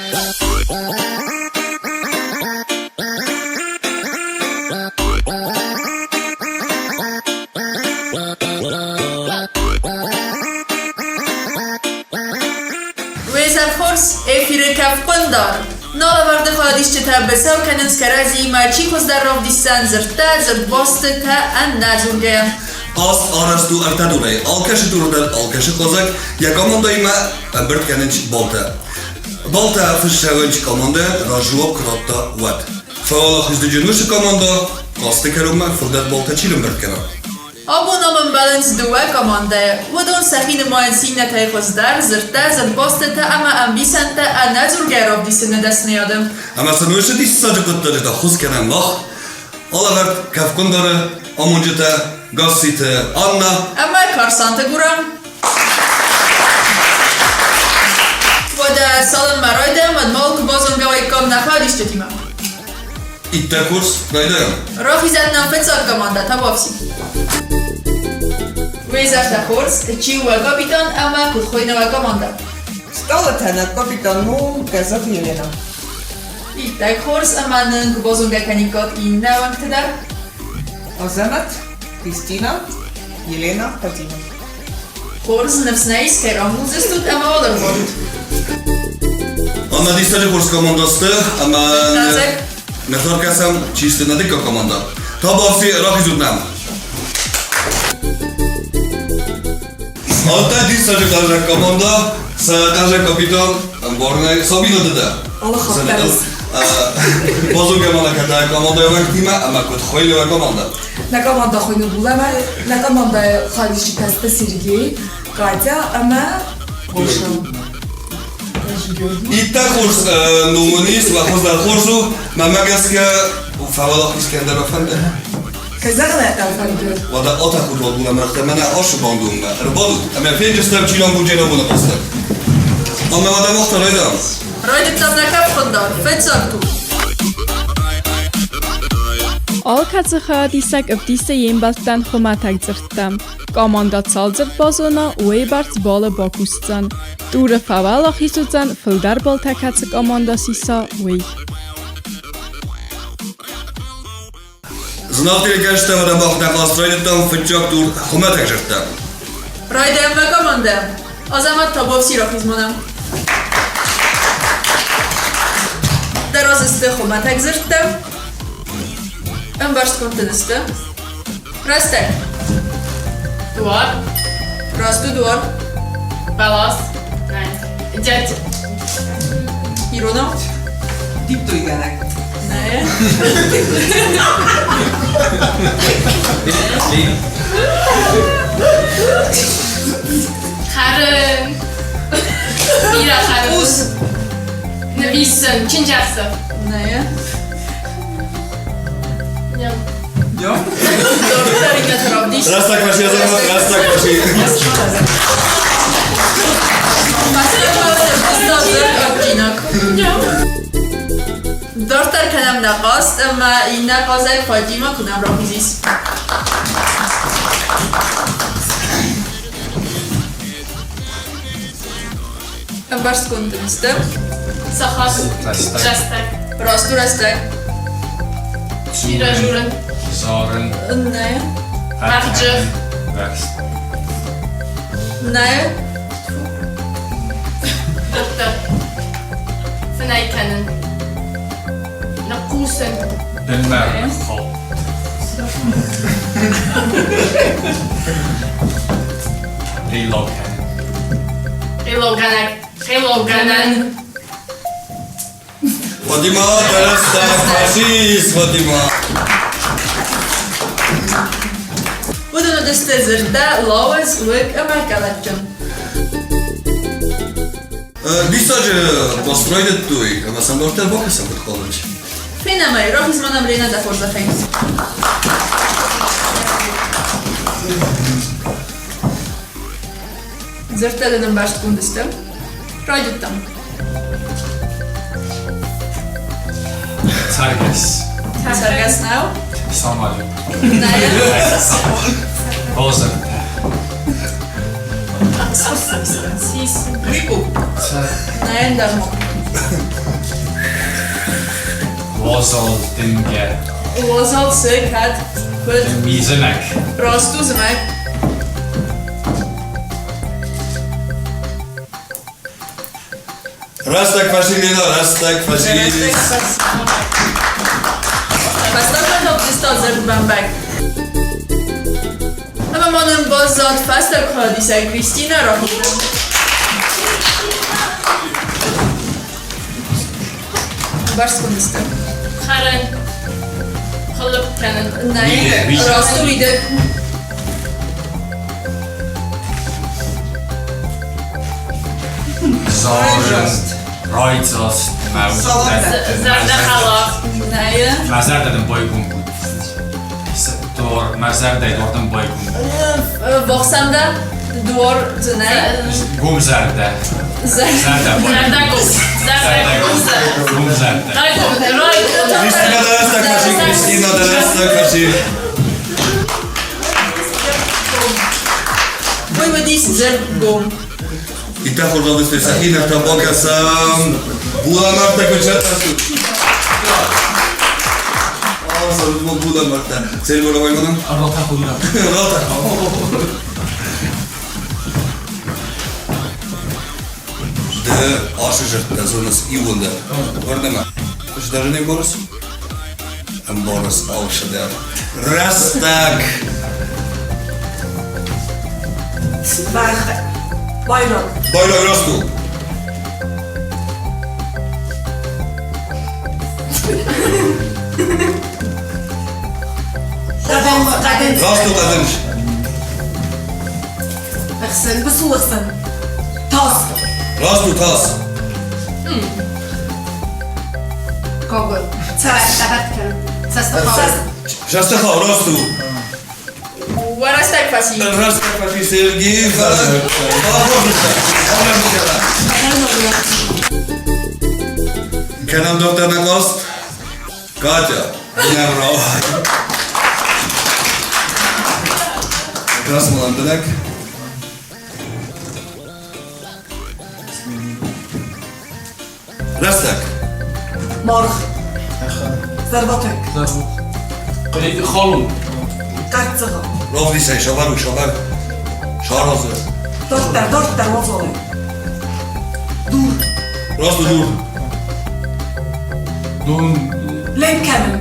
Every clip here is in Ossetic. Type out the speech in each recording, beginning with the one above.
Уе зӕр хорз, эфиры кӕфхъуындар! Налӕвӕрды хайадисджытӕ быцӕу кӕнынц кӕрӕдзиимӕ, чи хуыздӕр равдисдзӕн дзырдтӕ, дзырдбостытӕ ӕнӕдзургӕйӕ. Хъазт арӕзт у ӕртӕ дурӕй. Алкӕцы дур дӕр алкӕцы хъазӕг йӕ командӕимӕ ӕмбырд кӕнынц балтӕ. Балтӕ фыссӕгӕнч командӕ разжуап куы радта, уӕд. Фӕуӕлахиздыджын уыцы командӕ хъазты кӕронмӕ фылдӕр балтӕ чи рымбырд кӕна. Абон ам ӕмбӕлынц дыууӕ командӕйы. Уыдон сӕхи нымайынц иннӕтӕй хуыздӕр, дзырдтӕ, дзырдбостытӕ ӕмӕ ӕмбисӕндтӕ ӕнӕдзургӕ равдисыны дӕсныйады. Ӕмӕ сын уыцы диссаджы хъуыддаджы та ххуыс кӕнӕм мах, алӕвӕрд кӕфхъуындары амонджытӕ Гасситы Анна ӕмӕ Карсанты Гурам. Уӕдӕ цалынмӕ райдайӕм, уӕдмӕ уал куы базонгӕ уаиккам нӕ хайадисджытимӕ. Иттӕг хорз, райдайӕм. Рахизӕт нӕм фыццаг командӕ Табуафси. Уе зӕрдӕ хорз, чи у уӕ капитан ӕмӕ куыд хуыйны уӕ командӕ? Стъалытӕ нӕ капитан у Гӕззаты Елена. Иттӕг хорз ӕмӕ нын куы базонгӕ кӕниккат иннӕ уӕнгты дӕр. Азӕмӕт, Кристина, Елена, Фатима. Хорз, ныфс нӕ ис, кӕй рамбулдзыстут ӕмӕ уал ӕрбадут. Ӕмӕ диссаджы хорз командӕ сты, ӕмӕ нӕ фӕкӕсӕм, чи сты нӕ дыккаг командӕ. Табуафси, рахизут нӕм. Алтӕ диссаджы хъазӕг командӕ, сӕ хъазӕг капитан ӕмбарынӕй Сабина дӕ. Базонгӕ ма нӕ кӕдӕ командӕйы уӕнгтимӕ ӕмӕ куыд хуыйны уӕ командӕ? Нӕ командӕ хуыйны Булӕмӕ, нӕ командӕйы хайадисджытӕ сты Сергей, Катя ӕмӕ Гоша. Иттӕг хорз ном уын ис, уӕ хуыздӕр хорз у. Мӕнмӕ гӕсгӕ фӕуӕлахиз кӕндӕр уӕ фӕнды. Кӕй зӕгъын ӕй фӕнды. Уӕдӕ атӕхут уӕ булӕмӕргътӕ мӕнӕ ашы бандонмӕ. Ӕрбадут ӕмӕ фенджыстӕм чи рамбулджын абоны хъазты. Ӕмӕ уӕдӕ мах та райдайӕм. Райдыдтам нӕ кӕфхъуындар, фыццаг тур. Алкӕцы хайадисӕг ӕвдисы йе мбӕлттӕн хуымӕтӕг дзырдтӕ. Командӕ цал дзырд базона, уыйбӕрц балы бакусдзӕн. Туры фӕуӕлахиз уыдзӕн, фылдӕр баллтӕ кӕцы командӕ сиса, уый. Зынаргъ телекӕсджытӕ ӕмӕ мах нӕ хъазт райдыдтам фыццаг тур хуымӕтӕг зӕрдтӕ. Райдайӕм мӕ командӕ. Азӕмӕт Табовси рахизмонӕм. Дӕ разы сты хуымӕтӕг дзырдтӕ. Ӕмбӕрстгонд дын сты. Рӕстӕг. Дуар. Раст у дуар. Бӕлас. Дядь. Иронау? Диптойгӕнӕг. Нӕ. Хӕрын. Бирӕ хӕрын. Ус. Нывисын. Чынджӕхсӕв. Нӕ. Ja. Рӕстӕг фӕси, Азӕмӕт, рӕстӕг фӕси. Дарддӕр кӕнӕм нӕ хъазт ӕмӕ иннӕ хъазӕг Фатимӕ куы нӕм рахизис. Ӕмбӕрстгонд дын сты? Сахат. Рӕстӕг. Раст у рӕстӕг. Бирӕ журын. Зарын. Нӕ. Рӕхджы. Нӕ. Дарддӕр. Фынӕй кӕнын. Ныхъхъусын. Бынмӕ. Хъилогӕнӕн. Хъилогӕнӕг. Хъилогӕнӕн. Фатима, дӕрӕстӕ, фашист, Фатима. Уыдон уыдысты дзырдтӕ лауыз, уыг ӕмӕ къӕлӕтджын. Диссаджы пост райдыдтой, ӕмӕ сӕм дарддӕр бакӕсӕм куыд хъавынц. Фенӕм ӕй, рахиз-ма нӕм Ленӕ дӕ хорзӕхӕй. Дзырдтӕ дын ӕмбӕрстгонд сты? Райдыдтам. Цӕргӕс. Цӕргӕс нӕу? Самали. Нӕ. Базыртӕ. Сис. Липу. Нӕ, ӕндӕр мо. Уазал дымгӕ. Уазал цы, кӕд, куыд? Зымӕг. Раст у зымӕг. Рӕстӕг фӕсилина, рӕстӕг фӕсилис. Фӕстагмӕ та бдзыста дзырд бӕмбӕг. Ӕмӕ ма нын баззад фӕстаг хайадисӕг Кристинӕ Рахова. Бӕрцхуындысты. Хӕрын. Хъыллыпп кӕнын. Нӕй, раст у уидыг. Зарын. Райдзаст. Мӕ Зӕрдӕхӕлар. Нӕй. Мӕ зӕрдӕ дын байгом код. Дор, мӕ зӕрдӕйы дуар дын байгом. Бохсанда дуар дзы нӕй. Гом зӕрдӕ. Зӕрдӕ Зӕрдӕгом. Зӕрдӕгом. Гом зӕрдӕ. Райгом. Райгом. Кристина да рӕстӕг фӕси, Кристина да рӕстӕг фӕси. Уый уыдис дзырд гом. Иттӕг хорз равдыстой сӕхи, ныр та бакӕсӕм Булӕмӕргътӕ куыд сӕттӕ Булӕмӕргътӕ. Цельмора вайманам? Ротахуна. Ротахуна. Ды ашы жыртта зоныс иуылдӕр. Уырны Ӕз даже не мбарыс? Ӕмбарыс алцыдӕр. Рӕстӕг! Бӕх. Байраг. Байраг раст у. Раст у хъӕдындз. Ӕхсӕн, бысулыхсӕн. Тас. Раст у тас. Кого? Шастахау, раст у. Уӕ рӕстӕг фӕци. Рӕстӕг фӕци Сергей. Кӕнӕм доктор Накост. Катя, нӕм рауай. Красмалан дынӕг. Рӕстӕг. Маргъ. Зӕрватыкк. Халон. Хъӕрццыгъа. Равдисай, сӕвӕр у, сӕвӕр. Саразы. Дарддӕр, дарддӕр уазалӕй. Дур. Раст у дур. Дон. Ленк кӕнын.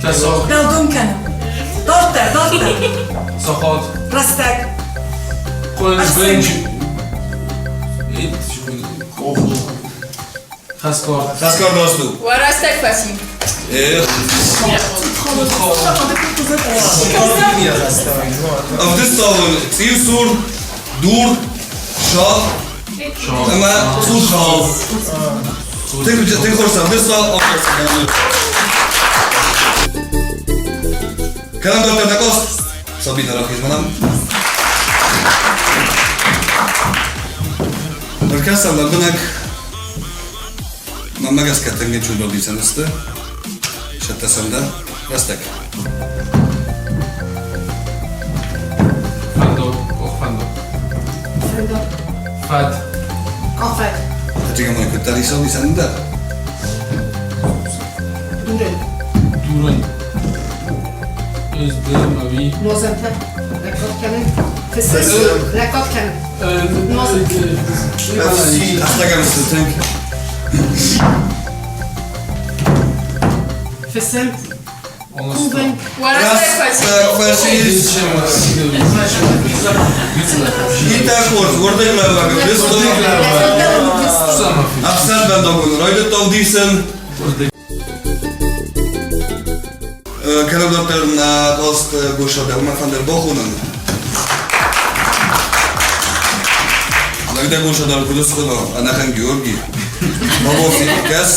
Кӕсаг. Дӕлдон кӕнын. Дарддӕр, дарддӕр. Сахат. Рӕстӕг. Хъуын. Хӕсгар раст у. Уӕ рӕстӕг фӕци. Эх. Ӕвдыстауын цъиусур, дур, шал ӕмӕ цъутхал. Тынг хорз ӕвдыста, Кӕнӕм дарддӕр нӕ къост. Сабитӕ рахиз мӕнӕн. Ӕркӕсӕм лӕмбынӕг. Мӕнмӕ гӕсгӕ тынг ӕнцон равдисӕн сты. Сӕттӕ сӕм дӕ рӕстӕг. Фӕндаг, къухфӕндаг. Фӕндаг. Фӕд. Къахвӕд. Таджига куыддӕр исӕн исӕн дӕр. Дурын. Дурын. Өздüm, ӕви? Нозӕнтӕ. Лӕггад кӕнын. Фысым. Лӕггад кӕнын. Ӕхсӕгӕм сты тынг. Фысым. Кувын. Рӕстӕг фӕсис. Иттӕг хорз, уырдыг лӕууӕг ӕвдыстой. Ӕфсӕнвӕндагон райдыдта ӕвдисын. Кӕнӕ дарддӕр нӕ каст Гоша дӕумӕ фӕндыр бахонын. Лӕгдӕ Гоша дӕр куыд схуына, ӕнӕхъӕн Георгий. Бабоси кӕс,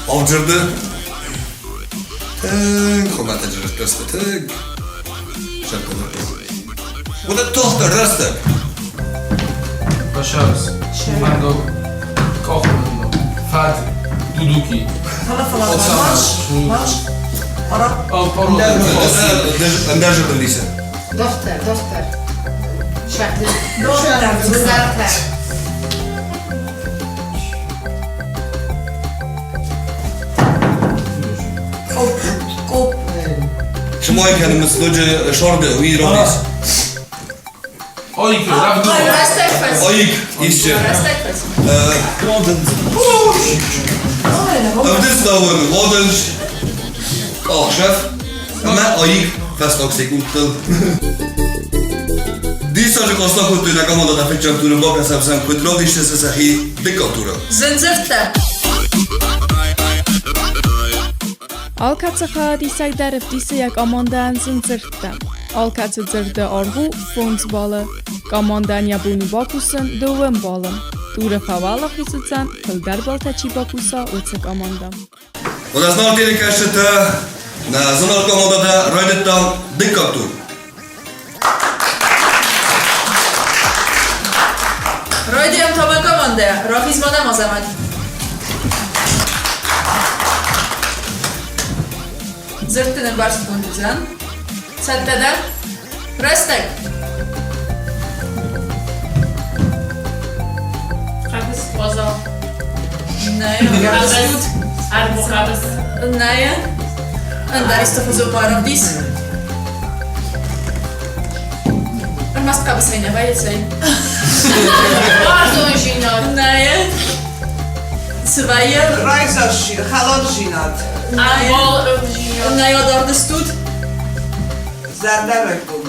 авджырды. Тынг хуымӕтӕджы рӕстӕг, тынг. Уыдӕт тагъддӕр рӕстӕг. Фӕсарц. Фӕндаг. Къахвӕндаг. Фӕд. Дудуки. Фӕлӕ фӕлӕ марш, марш. Пора. Ӕндӕр зӕрдыл исы. Дохтыр, дохтыр. Шахты. Дохтыр. Зартӕ. Сымай кӕны мыцлоджы сорды, уый равдис. Оик, равдис. Рӕстӕг фӕци. Оик, исчи. Рӕстӕг фӕци. Ӕвдыстауын Лоденш къахшӕф ӕмӕ аик фӕстаг секундтыл. Диссаджы къоста кодтой нӕ командӕтӕ фыццаг туры бакӕсӕм сӕм куыд равдисты сӕ сӕхи дыккаг туры. Зындзырдтӕ. Алкӕцы хайадисӕг дӕр ӕвдисы йӕ командӕйӕн зындзырдтӕ. Алкӕцы дзырды аргъ у фондз баллы. Командӕйӕн йӕ бон у бакусын дыууӕ баллы. Туры фӕуӕлахиз уыдзӕн, фылдӕр баллтӕ чи бакуса, уыцы командӕ. Областной телекӕсджытӕ нӕ зынаргъ командӕтӕ райдыдтам дыккаг тур. Райдайӕм та мӕ командӕ, рахиз ма нӕм Азӕмӕт. Дзырдты нывӕрстгонд уыдзӕн. Цӕттӕ дӕ? Рӕстӕг! Хъӕбыс уазал. Нӕ, хъӕбыс. Армхъӕбыс. Нӕ. Ӕндӕр исты хуызы барӕвдис. Ӕрмӕст хъӕбысӕй нӕ вӕййы, цӕй. Уарзондзинад. Нӕ. Цы вӕййы? Райдзастдзинад, хӕлардзинад. Ӕмбал Нӕ адардыстут? Зӕрдӕрайгонд.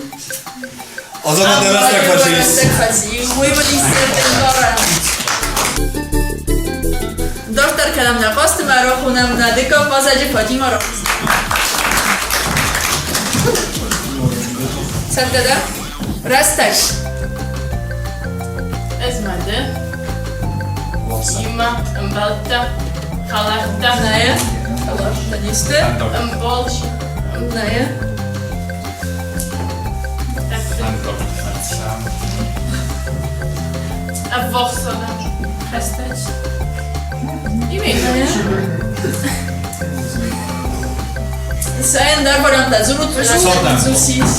Азамат рӕстӕг фӕцис. Рӕстӕг фӕци. Уый уыдис зӕрдӕмбарӕн. Дарддӕр кӕнӕм нӕ хъазтмӕ, рахонӕм нӕ дыккаг хъазӕджы Фатима рахиз. Цӕттӕ дӕ? Рӕстӕг. Ӕз ма ды. Иумӕ ӕмбӕлттӕ, хӕлӕрттӕ. Нӕ. Хӕлӕрттӕ не сты. Ӕмбал. Нӕ. Ӕввахсадӕн хӕстӕг. Сӕ ӕндӕр варианттӕ дзурут, Зусис,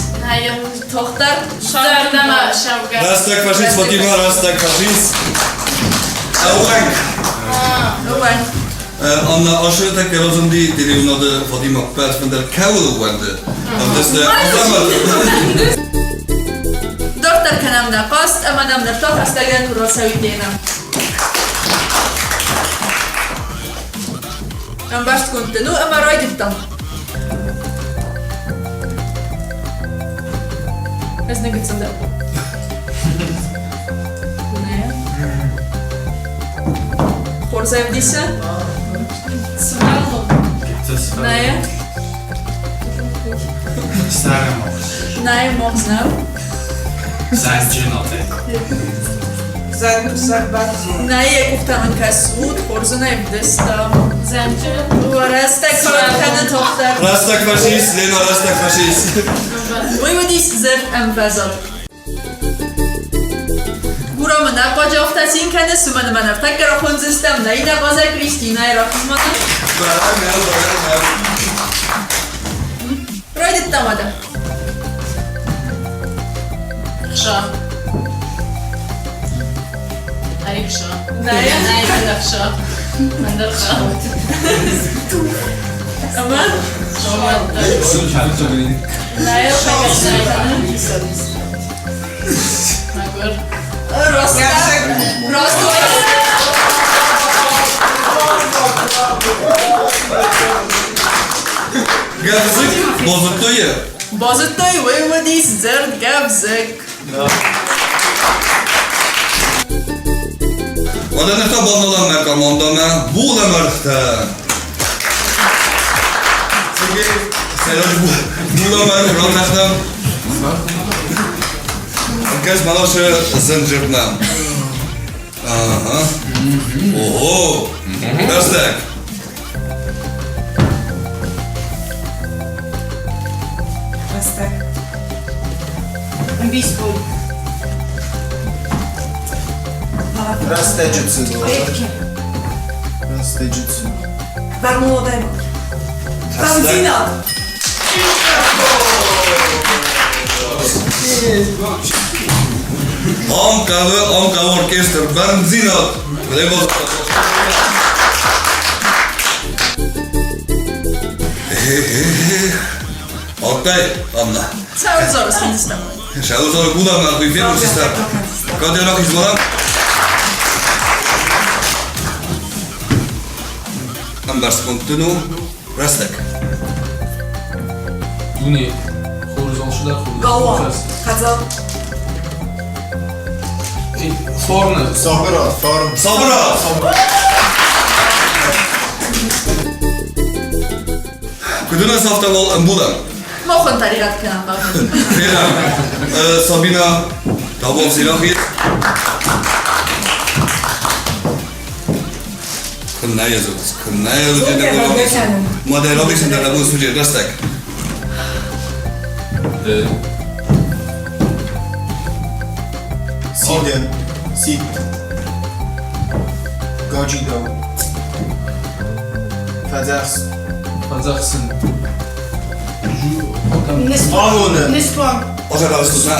Тохтар. Зӕрдӕмӕ цӕугӕ. Рӕстӕг фашист, Фатима, рӕстӕг фашист. Ӕууӕнк. Ӕууӕнк. Анна Ашыртӕккӕ разынди телеуынады Фатима ппӕтфӕндӕр кӕуыл ӕууӕнды. Дарддӕр кӕнӕм нӕ хъазт ӕмӕ нӕм ныр та хӕстӕгӕн рацӕуид Лена. Ӕмбӕрстгонд дын у ӕмӕ райдыдтам. Ӕз нӕ гыццыл дӕн. Хорз ӕвдисы? Сывӕллон. Нӕ. Сӕрымагъз. Нӕ, магъз нӕу. Зӕнджынаты. Нӕ, йӕ къухтӕм ын кӕсут, хорз ын ӕвдыста. Зӕнджы. Рӕстӕг кӕны тохтӕр. Рӕстӕг фашист, Лена, рӕстӕг фашист. Уый уыдис дзырд ӕмвӕзад. Гурамы нӕ хъуаджы афтӕ цин кӕны, цымӕ нымӕ ныртӕккӕ рахондзыстӕм нӕ иннӕ базӕ Кристинӕйы рахизмӕ. Райдыдтам адӕм. Хша. Арихша. Нӕ. Нӕ, ӕндӕр хша. Ӕндӕр хша. Ӕмӕ? Нӕ, Мӕгуыр. Рост. Рост. Гӕвзыкк базыдтой йӕ? Базыдтой, уый уыдис дзырд гӕвзыкк. Уӕдӕ ныр та бавналӕм мӕ командӕмӕ булӕмӕргътӕ. Сергей, сӕйраджы булӕмӕргъ ратӕхтам. Кӕс бӕласы зынджырмӕ. Ага. Ого! Рӕстӕг. Рӕстӕг. Ӕмбисбон. Рӕстӕджы цыд. Рӕстӕджы цыд. Бӕрнон Бӕрндзинад. Ам хъӕуы, ам хъӕуы оркестр бӕрндзинад. Окей, Анна. Цӕуыл хиндыстӕм? Шӕуыл гуламӕ хуй фехъусыстӕм. Кӕд рахиз мала? Ӕмбӕрстгонд дын у рӕстӕг. Дуне хорзоншыда Галуан. Хӕдзар. Форны. Сабырат, фарн. Сабырат! Куыд уын ӕрцавта уал ӕмбулӕн? Мохон тӕригъӕд кӕнӕм бахъуыд. Фенӕм. Сабина, табуап сирахит. Куыннӕ йӕ зоныс, куыннӕ йӕ Мадӕ равдисын дӕр абон суджы рӕстӕг. Сиден, сид. Гаджидау. Фӕдзӕхст. Фӕдзӕхсын. Амонӕн. Ныстуан. Озӕрӕвстут нӕ?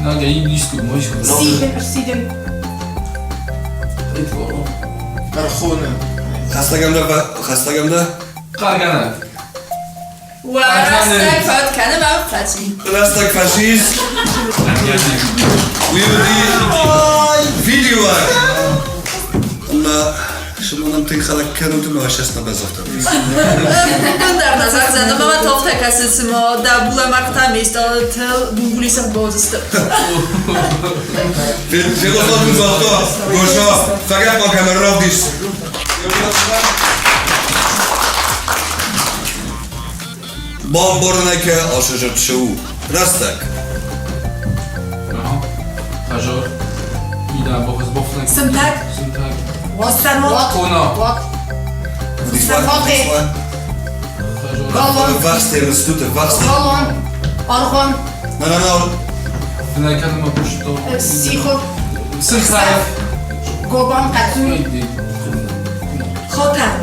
Надя, иблиску, мойску. Сиден, сиден. Ӕрхоны. Хӕстӕгӕмдӕ, хӕстӕгӕмдӕ? Хъӕргӕнӕг. Уӕ рӕстӕг фӕд кӕны мӕ фӕци. Рӕстӕг фӕцис. Уый уыди видео. Ӕмӕ сымонӕн тынг хӕлӕг кӕнут ӕмӕ честно базӕгътам. Ӕндӕр нӕ зӕгъдзӕн, ӕмӕ мӕ тофтӕ кӕсы, цыма дӕ булӕмӕргътӕ ме стъалытыл бунгули сӕрбозысты. Фехъуыстат загъта, Гоша, фӕгӕпп ма кӕм ӕрравдис. Бамбарынӕй асызырд шы у. Рӕстӕг. Aha. Хажор. Ida bohos bofnek. Сынтӕг. Сынтӕг. Уастанот. Кона. Хажор. Вахстер, стуте, вахстер. Галон. Аргон. На, на, на. Фынӕй пушто. Сихор. Сынтӕг. Гобан къӕцул. Хотӕн.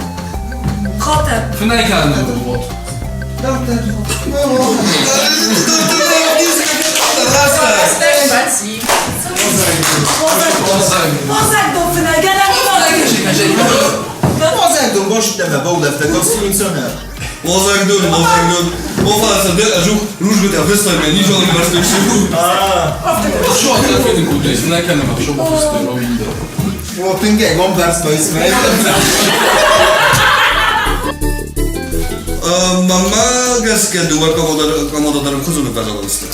Хотӕн. Фынӕй кӕны вот. Рӕстӕг. Рӕстӕг фӕци. Озӕг. Озӕгдон фынӕйгӕнӕн. Озӕгдон, озӕгдон. Офа, жух, ружгутӕ фыстой, мӕ ничего не бӕрстой шы. Шо, это федин куды, фынӕй кӕны ма шо бофыстой ровинда. Мамӕ гӕсгӕ дыууӕ командӕ дӕр ӕмхуызон баззадысты.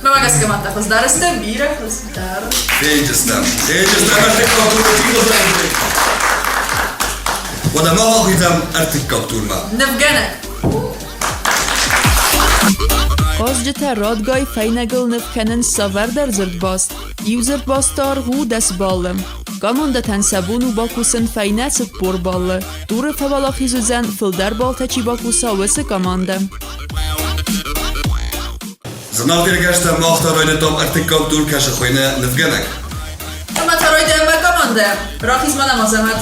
Мӕ гӕсгӕ ма та хуыздӕр сты, бирӕ хуыздӕр. Фенджыстӕм. Фенджыстӕм ӕртыккаг турмӕ чи хуыздӕр. Уӕдӕ ма бахизӕм ӕртыккаг турмӕ. Нывгӕнӕг. Хъазджытӕ радгай фӕйнӕгыл ныв кӕнынц цавӕрдӕр дзырдбаст. Иу дзырдбасты аргъ у 10 баллы. Командӕтӕн сӕ бон у бакусын фӕйнӕ 40 баллы. Туры фӕуӕлахиз уыдзӕн, фылдӕр баллтӕ чи бакуса, уыцы командӕ. Зынаргъ иргӕстӕ мах та райдыдтам ӕртыккаг тур кӕсы хуыйны нывгӕнӕг. Ӕмӕ та райдайӕм мӕ командӕ. Рахиз ма нӕм Азӕмӕт.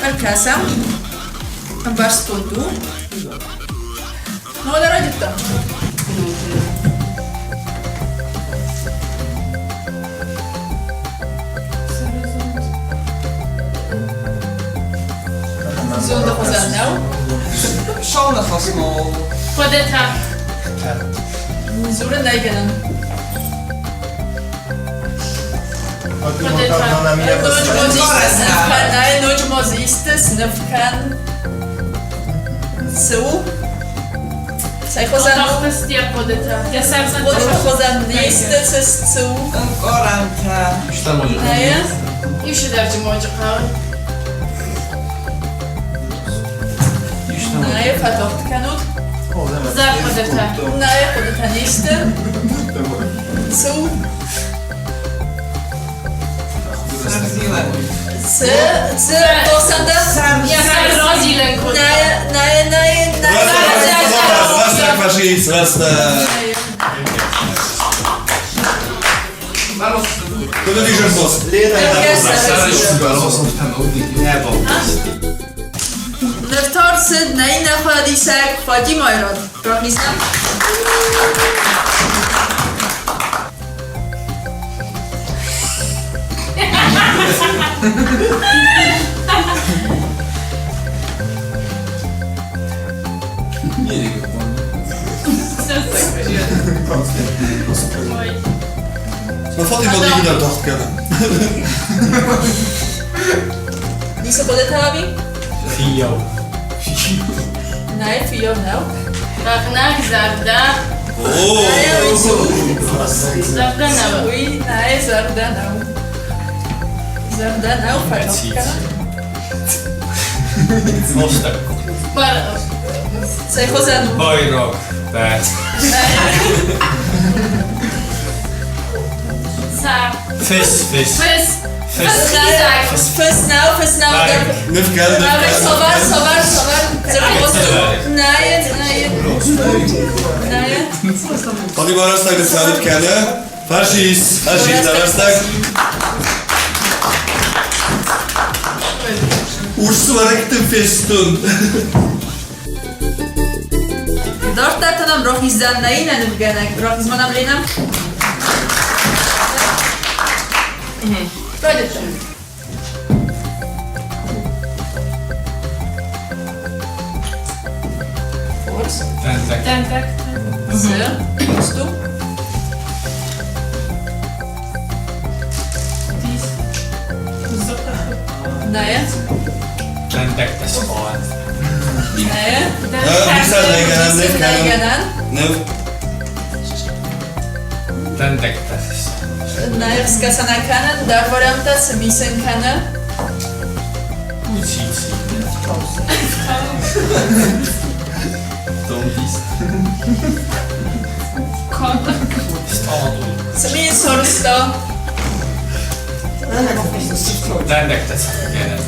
Ӕркӕсӕм. Ӕмбӕрстгонд у. Ну, уӕдӕ райдыдтам. Зонды хуызӕн нӕу. Сау ныхас ма у. Хъуыдытӕ. Дзурын нӕй гӕнӕн. Ноджы ма дзы исты сныв кӕн. Цы у? Цӕй хуызӕн у? Тахтысты йӕ хъуыдытӕ. Йӕ сӕр Хъуыдыты хуызӕн исты цы цы у? Ӕнкъарӕнтӕ. Нӕйы? Иу сидӕрджы моджы хъӕуы. Нӕйы фӕтагъд кӕнут. Зӕр хъуыдытӕ. Нӕйы хъуыдытӕ не сты. Цы у? Цы? Цы? Тосанда? Йӕ сӕр разилӕн кодта. Нӕйы, нӕйы, нӕйы, нӕйы. Рӕстӕг фӕцис, рӕстӕг. Куыд уыди зӕрдбос? Ныр та рцыд нӕ иннӕ фӕдисӕг Фатимайы рад. Рахизӕм. Ma Fatima digidar тахт кӕны. Ницы хъуыдытӕ ӕви? Фиййау. Нӕй, фиййау нӕу. Бӕгънӕг зӕрдӕ. Зӕрдӕ нӕу. Уый нӕй, зӕрдӕ нӕу. Зӕрдӕ нӕу, фӕтох кӕны. Хостӕг. Цӕй хуызӕн у? Байраг. Бӕт. Цар. Фыс, фыс. Фыс. Фыс. Фыс. Фыс нӕу, фыс нӕу. Ныв кӕн, ныв кӕн. Совар, совар, совар. Нӕй, нӕй. Нӕй. Фатима рӕстӕг ныфсӕнып кӕны. Фашист, фашист, рӕстӕг. Урс уӕрыкты фестун. Дарддӕр та нӕм рахиздзӕн нӕ иннӕ нывгӕнӕг. Рахиз-ма нӕм, Ленӕ. Райдыдтам. Хорз. Дӕндаг. Цы? Сту? Нӕ. Дӕндӕгтӕ схъуад. Нӕ. Нӕ. Гӕнӕн. Ныв. Дӕндӕгтӕ. Нӕ скӕсӕнӕ кӕнӕн, дӕ варианттӕ цы мисен кӕны? Учить. Донтист. Цы ми сорста? Дӕндӕгтӕ гӕнӕн.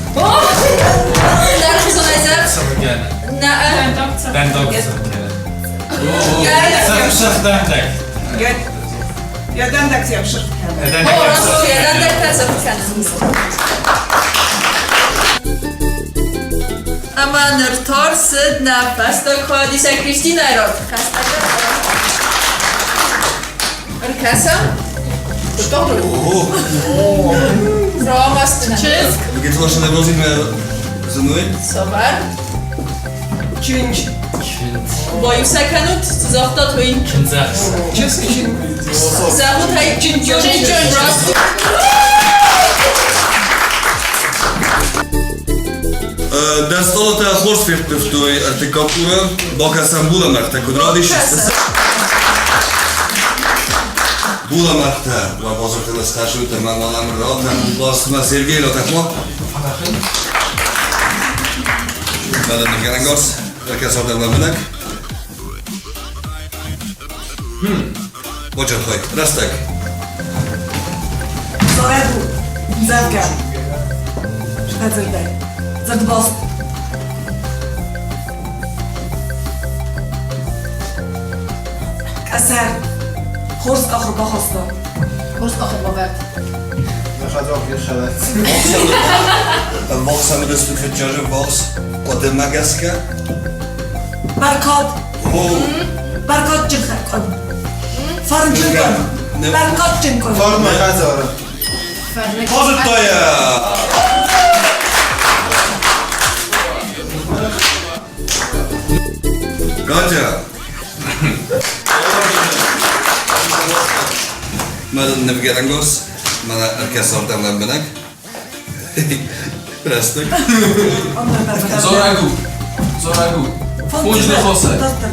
Дӕр Гӕнӕн. Нӕ. Дӕндӕгтӕ гӕнӕн. Сых дӕндӕг. Я дӕндӕгтӕ сых кӕнын. О, дӕндӕгтӕ сых кӕнын. Ӕмӕ ныр та рцыд нӕ фӕстаг хайадисӕг Кристинӕйы рад. Ӕркӕсӕм. Ромастына. Чызг. Гецлашына розимӕ зыной. Цавӕр? Чинч. Баиу сӕ кӕнут, цы загътат уый? Чындзӕхсӕв. Чызг чин. Зӕгъут ӕй. Чинчон. Чинчон. Раст. Дӕ стъолытӕ хорз ферттывтой ӕртыккаг къуры. Бакӕсӕм булӕмӕргътӕ куыд радисынц. Булӕмӕргътӕ уӕ базыртыл схӕссут ӕмӕ мӕнӕн ратӕм басмӕ Сергей ратӕхма. Мӕнӕ нывгӕнӕнгарз, ӕркӕсӕм лӕмбынӕг. Бочархай, рӕстӕг. Зарӕг у, ӕмдзӕвгӕ. Схӕдзырдӕй. Дзырдбаст. Къӕсӕр. Хорз къахыр бахаста. Хорз къахыр бавӕрд. Вахс ӕмӕ фыццаджы вахс хъуыдымӕ гӕсгӕ. Бӕркад. Бӕркадджын кӕн. Фӕрнджын кӕн. Бӕркадджын кӕн. Фарны хӕдзары. Базыдта йӕ! Катя! Мӕ нывгӕнӕнгос, мӕнӕ ӕркӕсӕм лӕмбынӕг. Рӕстӕг. Зорӕг у. Зорӕг у. Фонджны хосы.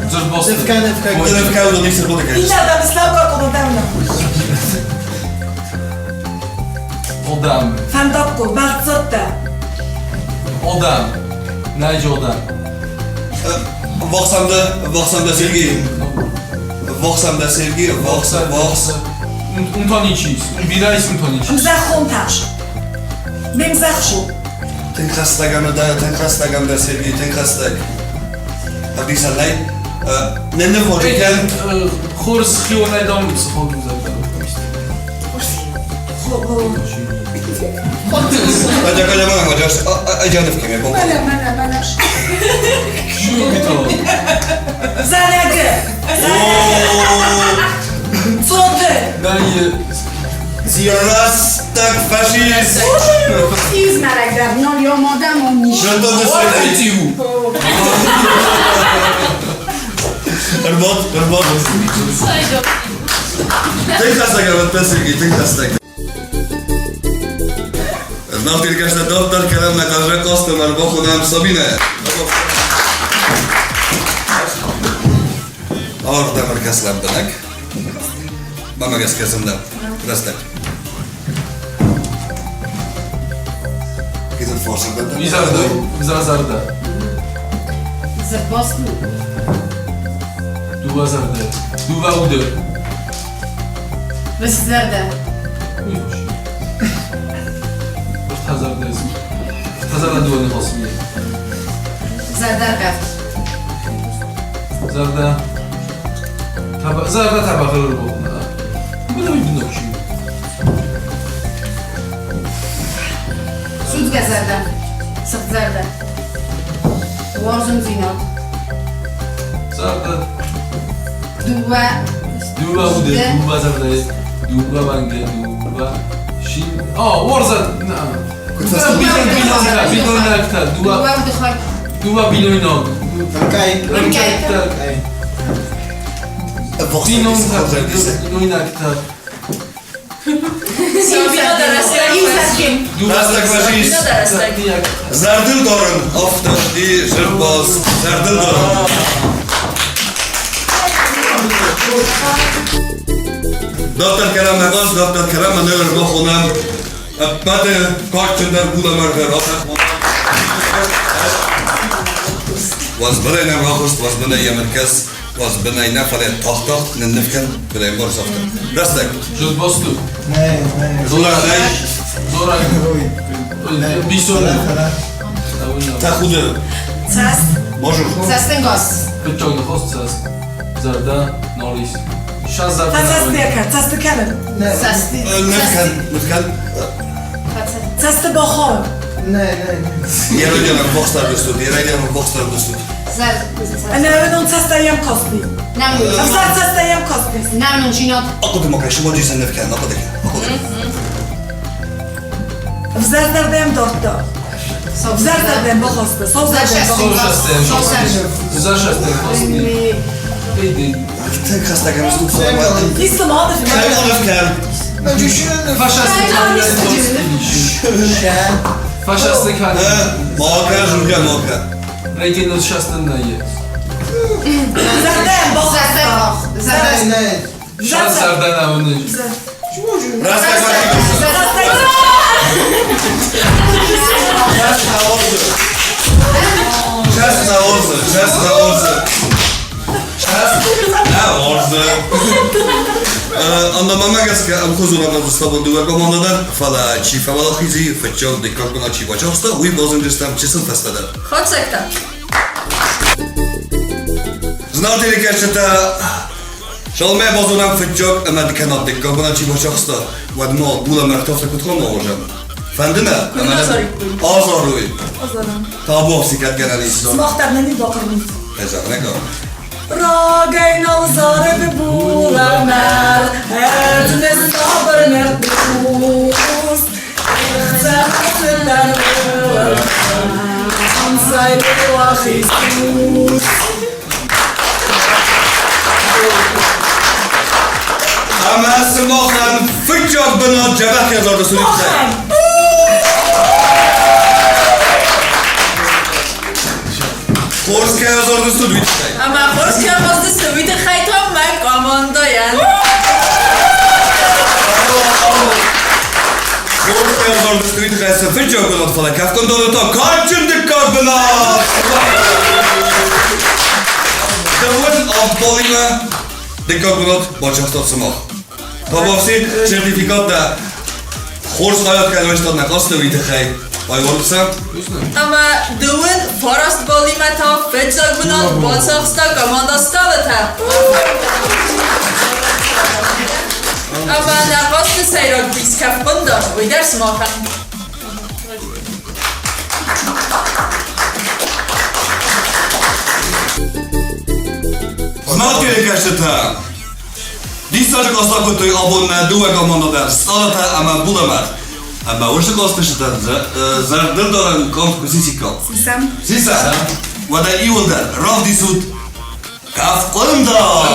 Дзырдбосты. Нывкӕ, нывкӕ. Нывкӕ, уыдон их сырботы кӕныс. Иннӕ адӕм слабка командӕмна. Одам. Фӕндаггон, бӕлццӕттӕ. Одам. Найджи одам. Вахсамда, вахсамда Сергей. Вахсамда Сергей, вахса, вахс. Унтоничис. Бирӕ ис унтоничис. Мзӕххон тас. Ме мзӕххон. Тынг хӕстӕг ӕмӕ дӕ, тынг хӕстӕг ӕмӕ дӕ, Сергей, тынг хӕстӕг. Ӕвдисӕн нӕй? Нӕ ныводжы кӕн. Хорз хионӕй дам психолог зӕрдӕ. Катя, Катя, мӕнӕ, Катя, ӕджа нывкӕ Мӕнӕ, мӕнӕ, мӕнӕ. Шубито. Зӕнӕгы. Цоты. Нӕй. Рӕстӕг фашист! Ортитиу. Ӕрбад, ӕрбад. Цӕй Тынг хӕстӕг ӕвӕдтӕ, Сергей, тынг хӕстӕг. Знавтиркӕстӕ дарддӕр кӕнӕм нӕ хъазӕхъхъазтӕм ӕрбахонӕм Сабинӕ. Ардӕм ӕркӕс лӕмбынӕг. Мамӕ гӕсгӕ зындӕр. Рӕстӕг. Кизыр форсырдӕм. Изӕрдӕ, изӕрдӕ. Дзырдбаст у. Дыууӕ зӕрдӕ. Дыууӕ уды. Рыстзӕрдӕ. Уый хуыз. Ӕртӕ зӕрдӕ. Ӕртӕ зӕрдӕ дыууӕ ныхасы. Зӕрдӕргӕвд. Зӕрдӕ. Зӕрдӕ тӕбӕгъы рбохна. Бынӕй бынӕй. Судзгӕ зӕрдӕ. Сыгъдзӕрдӕ. Уарзондзинад. Зӕрдӕ. Дыууӕ. Дыууӕ уды, дыууӕ зӕрдӕйы, дыууӕ уӕнгы, дыууӕ шин. О, уарзӕн. Бинойнӕгтӕ, дыууӕ. Дыууӕ удыхай. Дыууӕ бинойнаг. Ӕмкъай. Ӕмкъӕйттӕ. Бинонтӕ, бинойнӕгтӕ. Рӕстӕг фӕзис. Зӕрдыл дарын, афтӕ сти зырдбас, зӕрдыл дарын. Дарддӕр кӕнӕм нӕ хъазт, дарддӕр кӕнӕм нӕ ӕрбахонӕм ӕппӕты кадджындӕр булӕмӕргъы рахӕхмӕ. Уӕзбынӕй нӕм рахызт, уӕзбынӕй йӕм ӕркӕс, уӕзбынӕй нӕ, фӕлӕ тагъд-тагъд нынныв кӕн, куыд ӕмбарыс, афтӕ. Рӕстӕг. Зылбосту. Нӕй, нӕй. Зораг нӕй. Зораг. Бисоны. Тӕхуды. Цӕст. Можешь. Цӕстӕнгас. Фыццаг ныхас цӕст. Зӕрдӕ, нал ис. Сӕ зӕрдӕ. Цӕстӕ цӕсты кӕнын. Цӕсты. Ныв кӕн, ныв кӕн. Цӕсты бахауын. Нӕй, нӕй. Еродянам бохстардыстут, Еродянам бохстардыстут. Ӕнӕуынон цӕстӕй йӕм касти. Ӕвзӕр цӕстӕй йӕм касти. Нӕмнонджинад. Ахъуыды ма кӕн, сывӕлджы ныв кӕн, ахъуыды кӕн, ахъуыды кӕн. Ӕвзӕр зӕрдӕ йӕм дардта. Ӕвзӕр зӕрдӕ йӕм бахаста. Сау зӕрдӕ йӕм бахаста. Тынг хӕстӕг ӕм стут. Ницы ма ныв кӕн. Ныв кӕн. Ма кӕн, жургӕ ма кӕн. Зӕрдӕ йӕм бахаста. Рӕстӕг Час на орзы, час на орзы. Час на орзы. Андамамӕ гӕсгӕ ӕмхуызон равзӕрстабон дыууӕ командӕ дӕр, фӕлӕ чи фӕуӕлахиз и, фыццаг дыккаг бынат чи бацахста, уый базондзыстӕм чысыл фӕстӕдӕр. Хатдзӕгтӕ. Зынаргъ телекӕсджытӕ, Шалмӕ базонӕм фыццаг ӕмӕ кӕнӕ дыккаг бынат чи бацахста, уӕд ма булӕмӕргътӕ афтӕ куыд хъуамӕ уазӕм? Фӕнды нӕ? Куыд азариккой? Азарой. Азарӕм. Табуафси кӕд гӕнӕн ис? Сымах дӕр нӕ не бахъырнут. Ӕз зӕгъын Рагӕй нал зарыд булӕмӕргъ, ӕрдзы сабыр нырхъус. Ӕхцӕцыдӕр ӕнцай Иисус. Ӕмӕ сымахӕн фыццаг бынат дзӕбӕх ӕвзарды сурихсӕй. Хорз кӕй ӕвзардыстут, уый тыххӕй. Ӕмӕ хорз кӕй ӕвзардыстут, уый тыххӕй та мӕ командӕйӕн. Хорз кӕй ӕвзардыстут, уый тыххӕй цы фыццаг бынат, фӕлӕ кӕфхъуындоны та кадджын дыккаг бынат! Дыууын авд баллимӕ дыккаг бынат бацахстат сымах. Табуафси, сертификаттӕ хорз хайад кӕй райстат нӕ хъазты, уый тыххӕй айуарут сӕ. Ӕмӕ дыууын фараст баллимӕ та фыццаг бынат бацахста командӕ Сталытӕ. Ӕмӕ нӕ хъазты сӕйраг приз кӕфхъуындар, уый дӕр сымахӕн. Знаг телекӕсджытӕ! Диссаджы класс акодтой абон нӕ дыууӕ командӕ дӕр Сталытӕ ӕмӕ Булӕмӕргъ. Ӕмӕ уыцы классфысджытӕн зӕрдылдарӕн къам куы сисиккам. Сисӕм. Сисӕм. Уӕдӕ иуылдӕр равдисут Кӕфхъуындар!